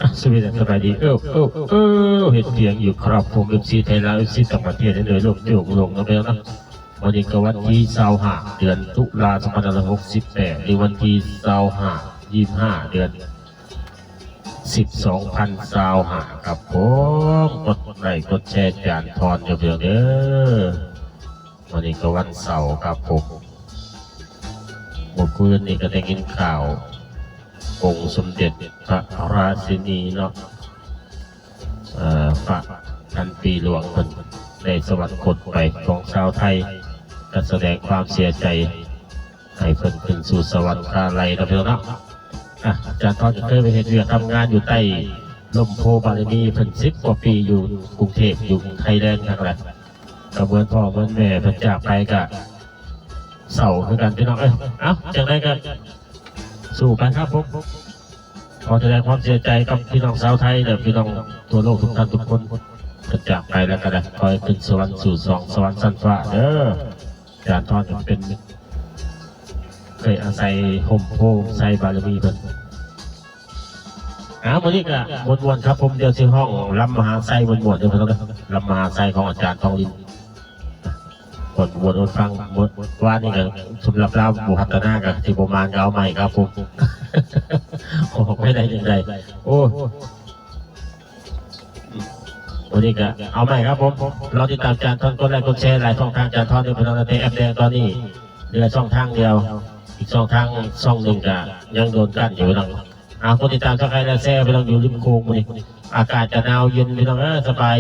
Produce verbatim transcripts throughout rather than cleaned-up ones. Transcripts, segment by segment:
อ่ะ สวีเดนสบายดี เออ เออ เออ เห็นเพียงอยู่ครับผม เอฟซี ไทยลาว เอฟซี ต่างประเทศ ในโดยรวม โยกลงนะแม่นะ วันนี้ก็วันที่ซาวห้า เดือนตุลา สองพันห้าร้อยหกสิบแปด หรือวันที่ซาวห้า ยี่สิบห้า เดือนสิบ สองพันซาวห้า ครับผม กดไลค์กดแชร์จานทอนเยอะๆเด้อ วันนี้ก็วันเสาร์ครับผม เมื่อคืนนี้ก็ได้ยินข่าว องค์สมเด็จพระราชินีเนาะ เอ่อ พระพันปีหลวงเพิ่นได้สวรรคตไปของชาวไทย ก็แสดงความเสียใจ ให้เพิ่นขึ้นสู่สวรรคาลัยนะพี่น้องเนาะ อ่ะ อาจารย์ทอนก็เคยไปเฮ็ดเวียกทำงานอยู่ใต้ร่มโพธิ์บารมีเพิ่น สิบกว่าปีอยู่กรุงเทพฯ อยู่ไทยแลนด์นั่นแหละ ก็เหมือนพ่อเหมือนแม่เพิ่นจากไปก็เศร้าคือกันพี่น้องเอ้ย เอ้า จังใดก็สู้ไปครับผม ขอแสดงความเสียใจกับพี่น้องชาวไทยและพี่น้องทั่วโลกทุกท่านทุกคน เพิ่นจากไปแล้วก็ได้ ขอให้ขึ้นสวรรค์สู่สองสวรรค์ชั้นฟ้าเด้อ อาจารย์ทอนก็เป็น เคยอาศัยห่มโพธิ์ไทรบารมีเพิ่น อ่า มื้อนี้ก็ม่วนๆครับผม เดี๋ยวสิฮ้องลำมหาไทรม่วนๆเด้อพี่น้องเด้อ ลำมหาไทรของอาจารย์ทองริน ม่วนๆฟัง ม่วน ว่านี่ก็สำหรับลาวบ่พัฒนาก็สิบ่มานก็เอาใหม่ครับผม ออกไม่ได้จังใด โอ้ วันนี้ก็เอาใหม่ครับผม รอติดตามอาจารย์ทอน กดไลค์กดแชร์หลายช่องทาง อาจารย์ทอนเด้อพี่น้องเด้อ แต่แอปแดงตอนนี้เหลือช่องทางเดียว อีกช่องทางช่องหนึ่งก็ยังโดนกั้นอยู่พี่น้อง เอากดติดตามช่องไอแลนด์แซ่พี่น้อง อยู่ริมโขงมื้อนี้ อากาศจะหนาวเย็นพี่น้องเอ้ย สบาย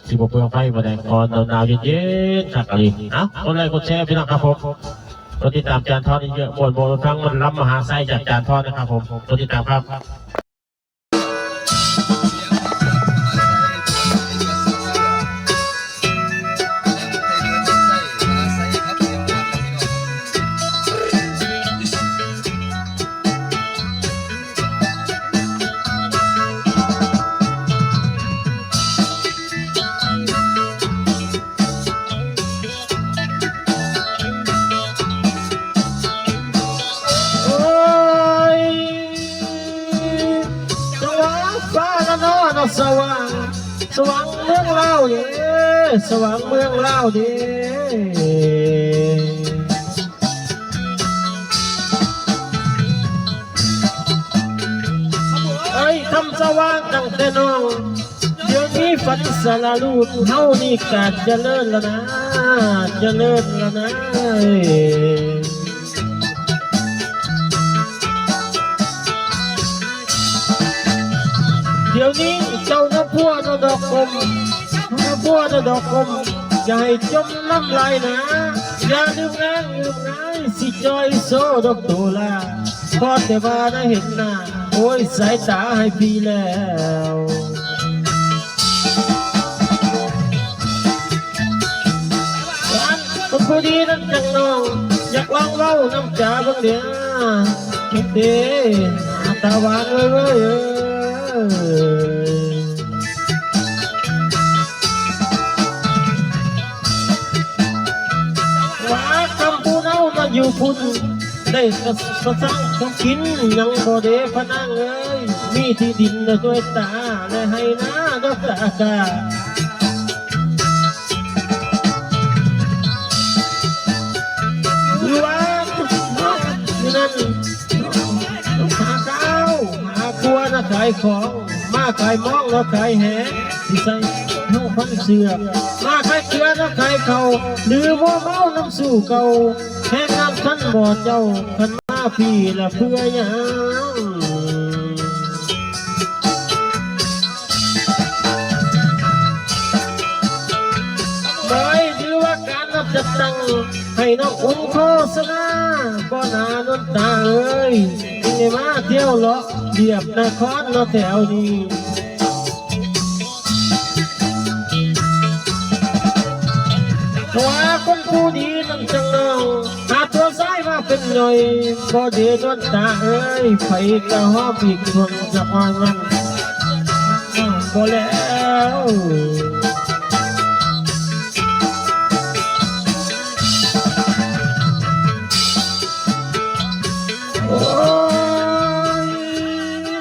สิบ่เปลืองไฟบ่ได้ พอหนาวๆเย็นๆคักอีหลี เอากดไลค์กดแชร์พี่น้องครับผม กดติดตามอาจารย์ทอนเยอะๆ ม่วนๆฟังมันลำมหาไทรจากอาจารย์ทอนนะครับผม กดติดตามครับ โอ้ย สว่างฟ้าละเนาะ เนาะ สว่าง สว่างเมืองลาวเด้ สว่างเมืองลาวเด้ เอ้ย คำสว่างตั้งแต่น้อง เดี๋ยวนี้ฝันสารรูป เฮานี่กาดเจริญแล้วนะ เจริญแล้วนะ เดี๋ยวนี้เจ้าน้ำพัวน้ำดอกกลม น้ำพัวน้ำดอกกลม อย่าให้จมน้ำลายนะ อย่าลืมนางลืมนาย สิจอยโซดอกโตลา พอแต่ว่าได้เห็นหน้า โอ้ย สายตาให้พี่แล้ว หวานคนผู้ดีนั่นจังน้อง อยากลองเว้าน้ำจาเบิ่งเด้อ เด้อ หน้าตาหวานเว้ยเว้ยเอ้ย ว่าคำพูดเอามาอยู่พุ้น ได้กระสร้างของกินยังบ่ได้พะนางเอ้ย มีที่ดินและด้วยตา และให้นาดอกตากา อยู่ว่าอยู่นั่น หาข้าวหาครัวนะขายของ มาขายมองแล้วขายแห สิใส่เฮาพันเสือก มาขายเกลือนะขายเขาว หรือว่าเมาน้ำสู้เก่า แห้งน้ำท่านบ่เจ้า คันมาพี่ละเพื่อหยัง บอยถือว่าการนับจัดตั้ง ให้น้องอุ้มโฆษณา บ่หนานนตาเอ้ย นี่มาเที่ยวเลาะเรียบนครเนาะแถวนี้ เพราะว่าคนผู้ดีนั่นจังน้อง หาตัวซ้ายมาเป็นหน่อย บ่เดนนตาเอ้ย ไผกะหอมอีกคนจะอ่อนมัน อ่า บ่แล้ว โอ้ย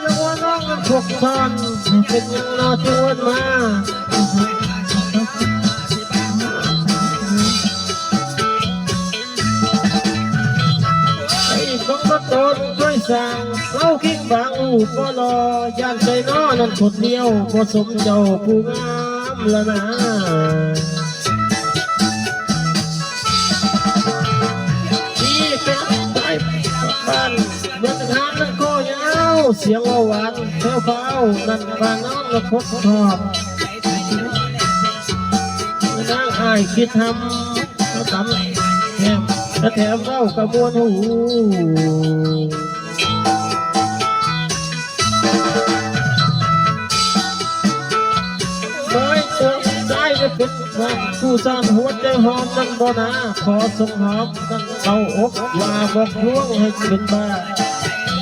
แล้วว่าน้องมันโผล่ ซ่อนเป็นยังนอจวนมา ไอ้บังกะโตนช่วยสั่งเล่าคิงบางอู่ปอลอย่านใจน้อนั้นขดเดียวบ่สมเจ้าผู้งามละนา นี่ก็ไปบ้านเมืองทหารนั้นก็ยาวเสียงว่าหวานแถวเฝ้านั่นว่าน้องละคดทอด นางอ้ายคิดทำมาตำแถมและแถมเว้ากะมวนหู โดยเสื้อสายจะเป็นบ้านผู้ซ่อนหัวใจหอมนั่นบ่นาขอส่งหอมนั่นเบาอกว่าบอกลวงให้เป็นบ้า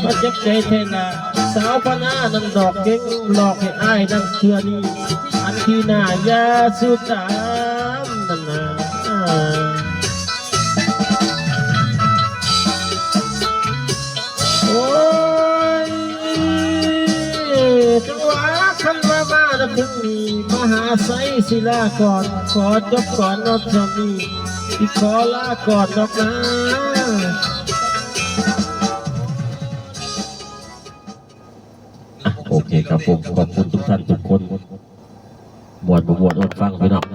มาเจ็บใจแท้นาสาวพนานั่นดอกเก่งหลอกให้อ้ายนั่นเชื่อนี่อันที่หน้ายาสุดตามนั่นนา โอ้ยจังหวะคันว่ามาแล้วถึงนี่มหาไสศิลาก่อน ขอจบก่อนเนาะสามีที่ขอลาก่อนดอกนะ อ่ะ โอเคครับผม ขอบคุณทุกท่านทุกคน ม่วนบ่ม่วนอดฟังพี่น้อง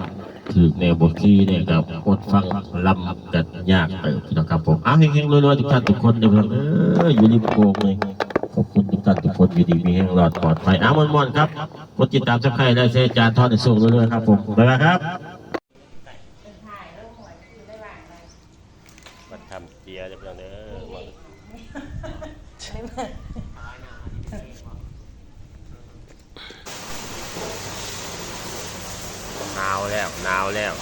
ถืกแนวบทที่เนี่ยครับ อดฟังลำกันยากเติบพี่น้องครับผม อ่ะ เฮงๆรวยๆทุกท่านทุกคนเด้อพี่น้องเด้อ อยู่ริมโขงเลย ขอบคุณทุกท่านทุกคน อยู่ดีมีแฮงรอดปลอดภัย อ่ะ ม่วนๆครับ กดติดตาม Subscribe และแชร์ จานทอดในโชครวยๆครับผม บ๊ายบายครับ บัดทำเปียเรียบร้อยเด้อ หนาวแล้ว หนาวแล้ว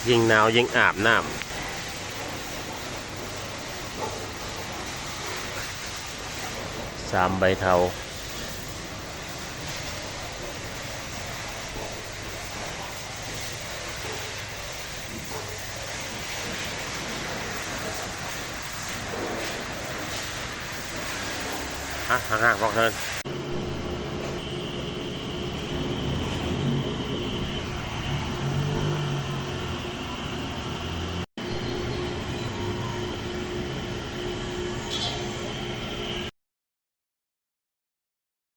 ยิ่งหนาวยิ่งอาบน้ำ สามใบเถา ฮะ ห่างๆบอกเพิ่น